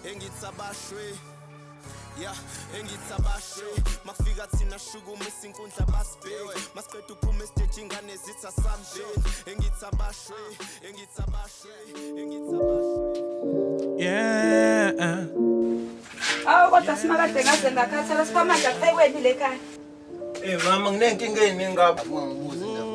Engithi abashwe. Yeah, engithi abashwe. Makufika thina shukumisa inkundla basibheke. Masiqeda uphuma estage ingane zithi asambe. Engithi abashwe, engithi abashwe, engithi abashwe. Yeah. Awu kodwa simakade ngaze ngakhathala siphamandla kuphekweni le khaya. Eh mama nginenkinga eyiningi kabi. Ungangibuzi indaba.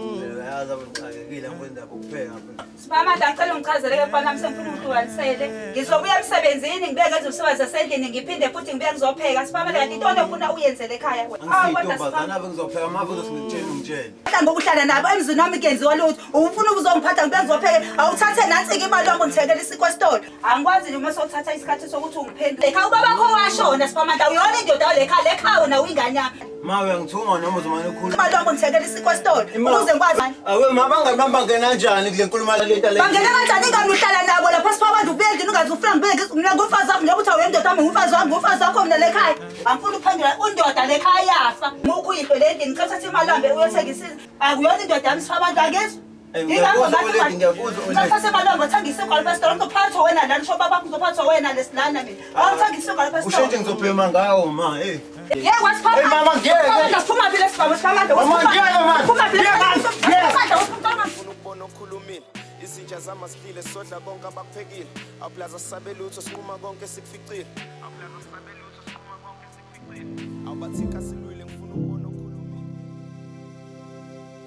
Yazi abangixakekile ngendaba ukupheka. Siphamandla ngicela ungichazele ke mfana wami sengifuna ungihlukanisele. Ngizobuya emsebenzini ngibuye ngenze umsebenzi wasendlini ngiphinde futhi ngibuye ngizopheka. Siphamandla kanti into ofuna uyenzele ekhaya wena. Awu kodwa Angisiyintombazana siphamandla. ave ngizopheka mama uzothi ngitshele ungitshele. Ngokuhlala nabo emzini wami kuyenziwa lutho. Ufuna ukuzongiphatha ngibuye ngizopheka. Awuthathe nansi-ke imali wami ngithengele isinkwa esitolo. Angikwazi nje uma sewuthatha isikhathi sokuthi ungiphendule. Ekhaya ubaba wakho washona Siphamandla uyona indoda le khaya le khaya wena uyingane yami. Ma uyangithuma noma uzomane ukhuluma. Imali wami ngithengele isinkwa esitolo ukuze ngikwazi. Awe ma bangani bami bangena kanjani kule nkulumo lento le? Bangena kanjani ingane uhlala nabo lapha Siphamandla ubuye endlini ungaze ufuna ngibuye mina ngumfazi wakho njengoba uthi awuyendoda wami ngumfazi wami ngumfazi wakho mina le khaya. Angifuni ukuphendula undoda le khaya yafa. Mukhu uyihlo le ndlini ngicela uthathe imali uhambe uyothenga isinkwa. Akuyona indoda yami Siphamandla angizwa. Eh, ngiyakuzwa Oledi, ngiyakuzwa Oledi. Ngicela imali ngothenga isinkwa lapha esitolo ngizophathwa wena lana usho baba ngizophathwa wena lesilana mina. Awuthenga isinkwa lapha esitolo. Ushintshe ngizobhema ngawo ma hey. Yeke Hey mama ngeke. Siphamandla siphuma phela sibaba siphamandla. Mama, ngeke, man. Siphuma phela. Ngeke, Siphamandla siphuma. Ngifuna ukubona okhulumile. Izinja zami zidlile sodla konke abakuphekile. Awublaza sabe lutho siqhuma konke sikuficile. Awublaza sabe lutho siqhuma konke sikuficile. Awubathinka silwile ngifuna ukubona okhulumile.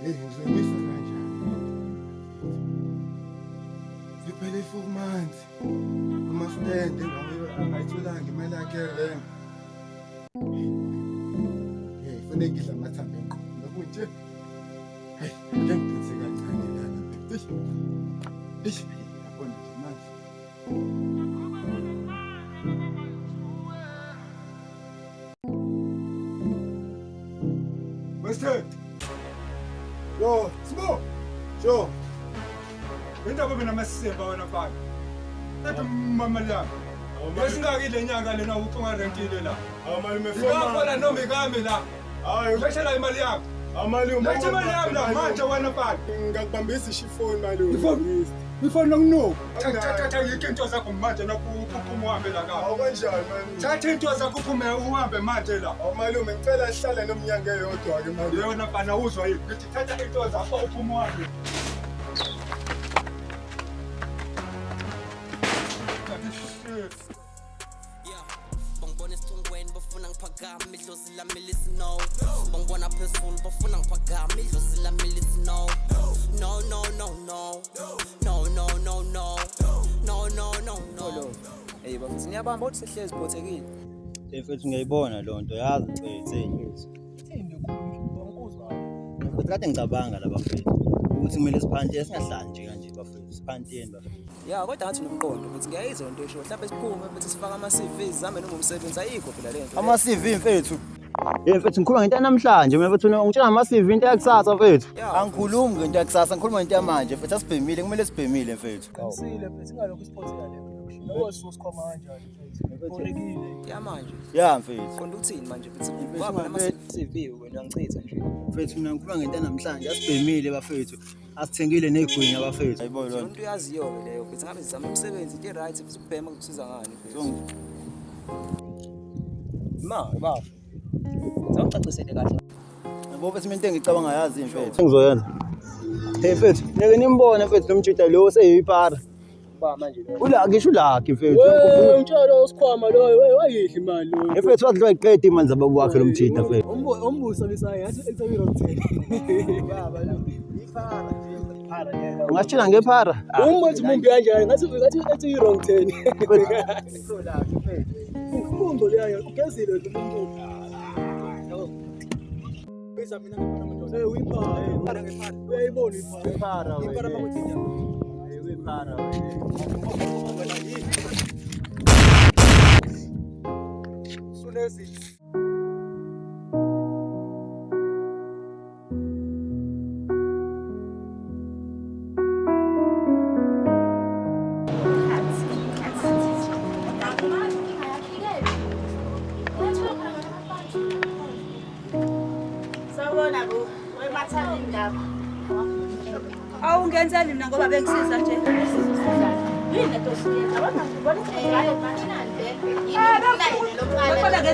Hey, ngizoyimisa kanjani? Ziphele 4 months. Ama-stand angayitholanga imali yakhe yerent. Hey, kufanele ngidle amathambo enqondo kunje. Hey, ake ngidonse kancane lana. Eish. Eish, yabona nje manje. Western. Yo, Sbo. Sure. Indaba mina masisemba wena mfana. Ethi mama lami. Lesingaki le nyanga lena uthi ungarenkile la. Amalume Ngakho noma ikami la. Hayi, Lethela imali yakho. amalume. Letha imali yami la manje wena mfana. Ngakubambisa ishifoni malume. Ifoni? Ifoni nokunuka. Thatha yikho into zakho manje nakuphuma uhambe la ka. Awukanjani malume? Thatha into zakho uphume uhambe manje la. Malume ngicela sihlale nomnyanga eyodwa ke malume. Yona mfana uzwa yini? Ngithi thatha into zakho uphume uhambe. Yeah, bangibona esicongweni bafuna ngiphakame idlozi lami lithi no. Bangibona phezulu bafuna ngiphakame idlozi lami lithi no. No no no no. No no no no. No no no no. Hey bafethu niyabamba ukuthi sihlezi phothekile. Eh mfethu ngiyayibona loo nto yazi mfethu. Hey. Mfethu kade ngicabanga la bafethu ukuthi kumele siphante singahlali nje kanje bafethu siphanteni bafethu. Ya kodwa ngathi unomqondo mfethu ngiyayizwa lento esho. Mhlawumbe siphume mfethu sifake ama CV sizame noma umsebenzi ayikho phela lento. Ama CV mfethu. Hey mfethu ngikhuluma ngento yanamhlanje mina mfethu ungitshela ngama CV into yakusasa mfethu. Ya. Angikhulumi ngento yakusasa ngikhuluma ngento yamanje mfethu asibhemile kumele sibhemile mfethu. Qinisile mfethu ingalokhu isiphothela le nto. Lowo sikhwama kanjani mfethu? Borekile. Ya manje. Ya mfethu. Qonda uthini manje mfethu? Mfethu, Ngoba nama mfethu. CV wena uyangichitha nje. Mfethu mina ngikhuluma ngento yanamhlanje asibhemile bafethu. Asithengile negwinya bafethu. Ayibo Loo nto uyaziyo ke leyo mfethu ngabe sizama umsebenzi into e-right mfethu ukubhema kusiza ngani mfethu. Ma baba. Sawucacisele kahle. Yabo mfethu mina into engicabanga yazi mfethu. Ngizoyenza. Hey mfethu, ngeke nimbone mfethu lo mjita lo oseyipara. Ba manje lo. Ula ngisho ulakhi mfethu. Wey umtshalo usikhwama loyo wey wayidla imali loyo. Mfethu wadliwa iqeda imali zababa wakhe lo mjita mfethu. Umbuso bisayo ngathi ekutheni wrong Baba lo. Ungasitshela ngephara? Umbuzo mumbi kanjani ngathi ngathi ethi i-wrong turn. Umbuzo leyo ugezile nje umuntu. Biza mina ngibona amadoda. Hey uyiphara. Uyayibona iphara. Iphara wena. Iphara makuthi Iphara wena. Sunezi. Sawubona bo, webathanda indaba. Awungenzeli mina ngoba bengisiza nje. Yini lento osiyenza? Wena ngibona ukuthi ngayo manje.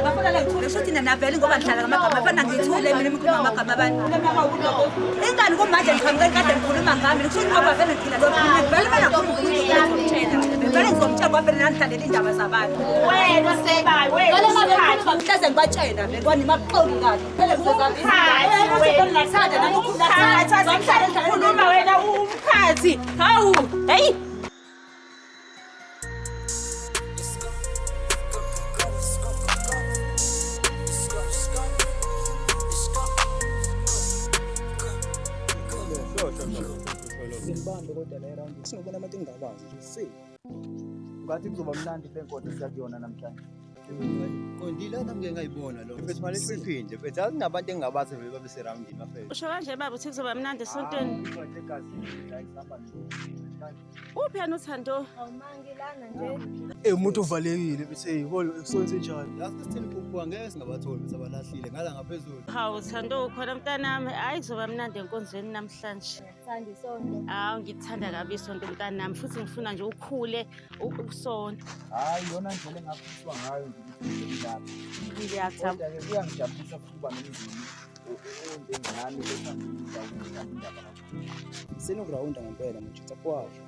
Bafuna ngithule shuthi nina vele ngoba ngihlala ngamagama bafana ngithule mina ngikhuluma ngamagama abantu. Ingani kumanje ngiqhamuke kade ngikhuluma ngami kusho ngoba vele ngiphila lo vele vele ngizomtshela. Vele ngizomtshela ngoba vele nangihlalele indaba zabantu. Wena sebayi wena. Ngihleze ngibatshela vele kwani maxoki kahle. Vele ngizozama. Nami Khuluma wena umkhathi. Hawu, hey. Sinibambe kodwa la round sinobona abantu engingabazi nje si. Ngathi kuzoba mnandi le nkonzo siya kuyona namhlanje. Qondile nami ngeke ngayibona lo. Mfethu mali siphinde mfethu yazi nabantu engingabazi vele babe seroundini bafethu. Usho kanje baba uthi kuzoba mnandi esontweni. Kodwa egazini la isihamba Uphi yena uThando? Eh umuntu uvalekile bethe hey holo ekusonse njani. Yazi sithini phuphu ngeke singabatholi mfethu abalahlile ngala ngaphezulu. Hawu Thando ukhona mntanami. Hayi kuzoba mnandi enkonzweni namhlanje. Ngithanda isonto. Hawu ngikuthanda kabi isonto mntanami futhi ngifuna nje ukhule usonto. Hayi yona ndlela engafiswa ngayo nje ukuthi ngibe lapha. Ngiyathanda. Kodwa-ke kuyangijabulisa futhi ukuba nomndeni onjengami othanda indaba indaba kakhulu. Sinokurawunda ngempela manje kwasho.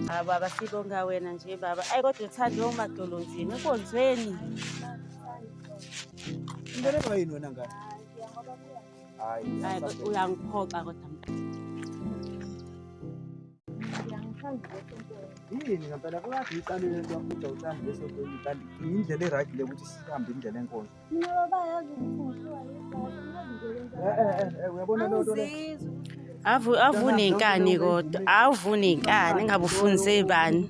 Hawu baba sibonga wena nje baba. Ayi kodwa uThando umadolo nzima enkonzweni. Indelelwa yini wena ngane? Hayi, Hayi kodwa uyangiphoxa kodwa mntana. Yini ngempela kade uyiqalile lento yakho ukuthi awuthandi lesontweni kanti indlela e-right le ukuthi sihambe indlela enkonzo. Mina baba yazi ukuthi ngihluka yibhasi, ngazi nje Eh eh eh uyabona leyo nto le? Avune inkani kodwa, avune inkani engabe ufunze bani.